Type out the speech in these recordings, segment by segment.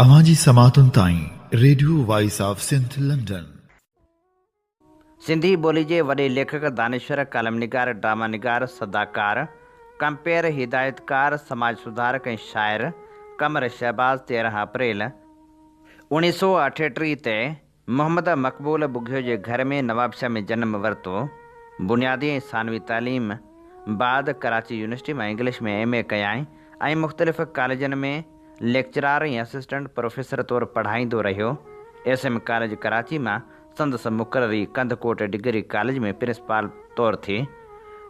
اوهان جي سماعتن تائين radio voice of Sindh London. Sindhi ٻولي جي وڏي ليکڪ، دانشور، ڪالم نگار، ڊراما نگار، صداڪار، ڪمپيئر، هدايتڪار، سماج سڌارڪ ۽ شاعر قمر شهباز 13 اپريل، 1938 تي محمد مقبول ٻگهيو جي گهر ۾ نوابشاهه ۾ جنم ورتو. بنيادي ۽ ثانوي تعليم بعد ڪراچي يونيورسٽي مان انگلش ۾ ايم اي ڪيائين ۽ مختلف ڪاليجن ۾ ليڪچرار ۽ اسسٽنٽ پروفيسر طور پڙهائيندو رهيو. ايس ايم ڪاليج ڪراچي مان سندس مقرري ڪنڌڪوٽ ڊگري ڪاليج ۾ پرنسپال طور ٿي،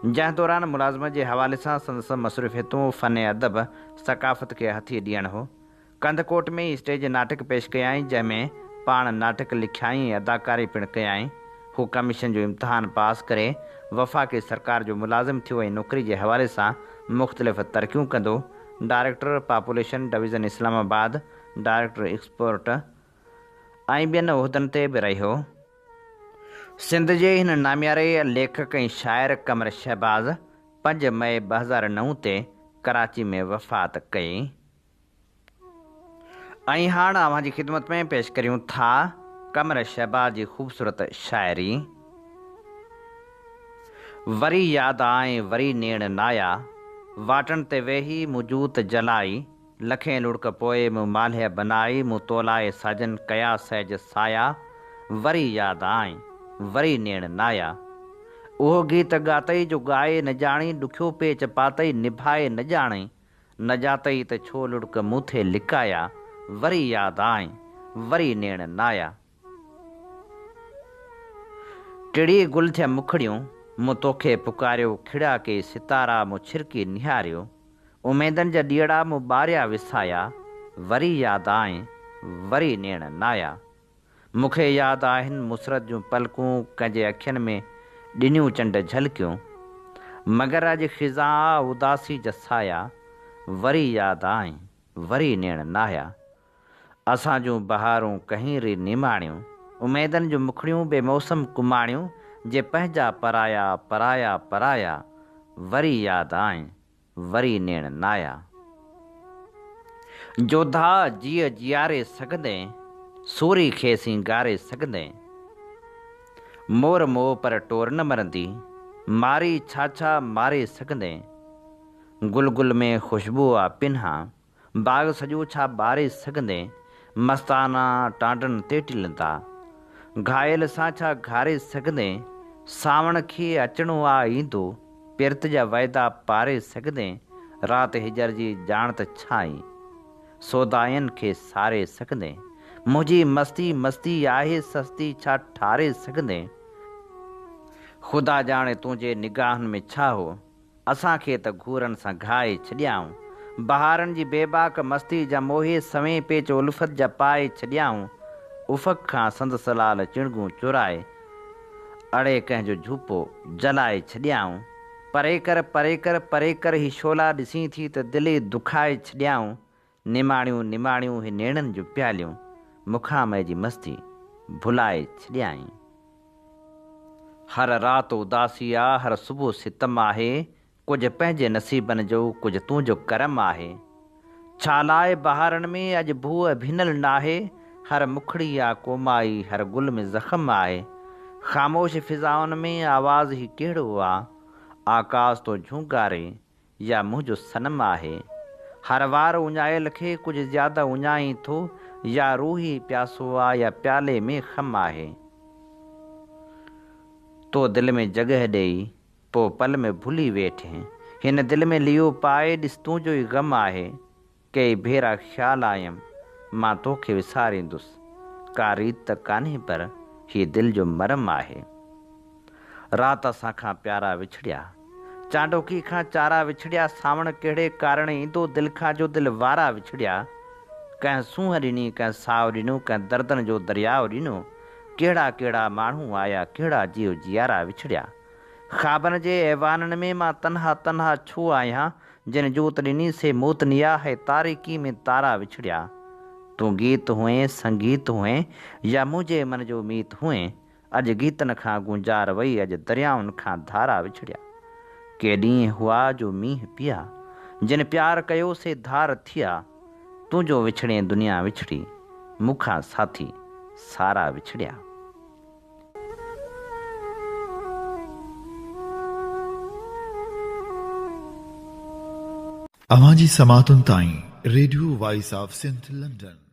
جنهن دوران ملازمت جي حوالي سان سندس مصروفيتون فن ادب، ثقافت کي هٿي ڏيڻ هو. ڪنڌڪوٽ ۾ ئي اسٽيج ناٽڪ پيش ڪيائين، جنهن ۾ پاڻ ناٽڪ لکيائين ۽ اداڪاري پڻ ڪيائين. هو ڪميشن جو امتحان پاس ڪري وفاقي سرڪار جو ملازم ٿيو ۽ نوڪري جي حوالي سان مختلف ترقيون ڪندو director population division Islamabad, director export ۽ ٻين عهدن تي به رهيو. سنڌ جي هن نامياري ليکڪ ۽ شاعر قمر شهباز پنج مئي 2009 تي ڪراچي ۾ وفات ڪئي. ۽ هاڻ اوهان جي خدمت ۾ پيش ڪريون ٿا قمر شهباز جي خوبصورت شاعري. وري ياد آئين وري نيڻ نايا. واٽن تي ويهي مون جوت جلائي. لکين لڙڪ پوئي مون مالهه بنائي. مون تولاء ساجن ڪيا سهج سايا. وري ياد آئين وري نيڻ نايا. اهو گيت ڳاتئي جو ڳائي نه ڄاڻي. ڏکيو پيچ پاتئي نڀائي نه ڄاڻي. نه ڄاتئي ته ڇو لڙڪ مون ٿي لڪايا. وري ياد آئين وري نيڻ نايا. ٽڙي گل ٿيا مکڙيون، مون توکي پڪاريو، کڙيا ڪيئي ستارا، مون ڇرڪي نهاريو. اميدن جا ڏيئڙا مون ٻاريا وسايا، وري ياد آئين، وري نيڻ نايا. مون کي ياد آهن مسرت جون پلڪون، ڪنهن جي اکين ۾ ڏنيون چنڊ جهلڪيون. مگر اڄ خزان آ اداسي جا سايا، وري ياد آئين، وري نيڻ نايا. اسان جون بهارون ڪهين ري نماڻيون، اميدن جون مکڙيون بي موسم ڪماڻيون، جي پنهنجا پرايا، پرايا، پرايا، وري ياد آئين، وري نيڻ نايا. جوڌا جيء جياري سگهندين، سوري کي سينگاري سگهندين. مور موء پر ٽور نه مرندي، ماري ڇا ڇا ماري سگهندين. گل گل ۾ خوشبو آ پنهان، باغ سڄو ڇا ٻاري سگهندين، مستانا ٽانڊن تي ٽلندا. گهايل سان ڇا گهاري سگهندين، سانوڻ کي اچڻو آ ايندو، پرت جا وعدا پاري سگهندين، رات هجر جي ڄاڻ ته ڇائي، سودائين کي ساري سگهندين، منهنجي مستي مستي آهي سستي ڇا ٺاري سگهندين. خدا ڄاڻي تنهنجي نگاهن ۾ ڇا هو، اسان کي ته گهورن سان گهائي ڇڏيائون. بهارن جي بيباڪ مستي جا موهي سوين پيچ الفت جا پائي ڇڏيائون. افق کان سندس لال چڻگون چورائي اڙي ڪنهن جو جهوپو جلائي ڇڏيائون. پري ڪر پري ڪر پري ڪر هي شعلا ڏسين ٿي ته دل ئي دکائي ڇڏيائون. نماڻيون نماڻيون هي نيڻن جون پياليون مون کان مئي جي مستي ڀلائي ڇڏيائين. هر رات اداسي آ، هر صبح ستم آهي، ڪجهه پنهنجي نصيبن جو، ڪجهه تنهنجو ڪرم آهي. ڇا لاء بهارن ۾ اڄ ڀوء ڀنل ناهي، هر مکڙي آ ڪومائي، هر گل ۾ زخم آهي. خاموش فضائن ۾ آواز هي ڪهڙو آ، آڪاس ٿو جهونگاري، يا منهنجو صنم آهي. هر وار اڃايل کي ڪجهه زياده اڃائين ٿو، يا روح ئي پياسو آ يا پيالي ۾ خم آهي. تو دل ۾ جڳهه ڏيئي، پوء پل ۾ ڀلي ويٺين. هن دل ۾ ليئو پائي ڏس تنهنجو ئي غم آهي. ڪيئي ڀيرا خيال آيم، مان توکي وساريندس. ڪا ريت ته ڪانهي پر هي دل جو مرم آهي. رات اسان کان پيارا وڇڙيا. چانڊوڪي کان چارا وڇڙيا، سانوڻ ڪهڙي ڪارڻ ايندو، دل کان جو دل وارا وڇڙيا. ڪنهن سونهن ڏني، ڪنهن ساء ڏنو، ڪنهن دردن جو درياء ڏنو. ڪهڙا ڪهڙا ماڻهو آيا، ڪهڙا جيء جيارا وڇڙيا. خوابن جي ايوانن ۾ مان تنها تنها ڇو آهيان، جن جوت ڏني سي موت نيا، هي تاريڪي ۾ تارا وڇڙيا. تون گيت هئين، سنگيت هئين، يا منهنجي من جو ميت هئين، اڄ گيتن کان گونجار وئي، اڄ دريائن کان ڌارا وڇڙيا. ڪي ڏينهن هئا جو مينهن پيا، جن پيار ڪيو سي ڌار ٿيا. تون جو وڇڙين دنيا وڇڙي، مون کان ساٿي سارا وڇڙيا. اوهان جي سماعتن تائين radio voice of Sindh London.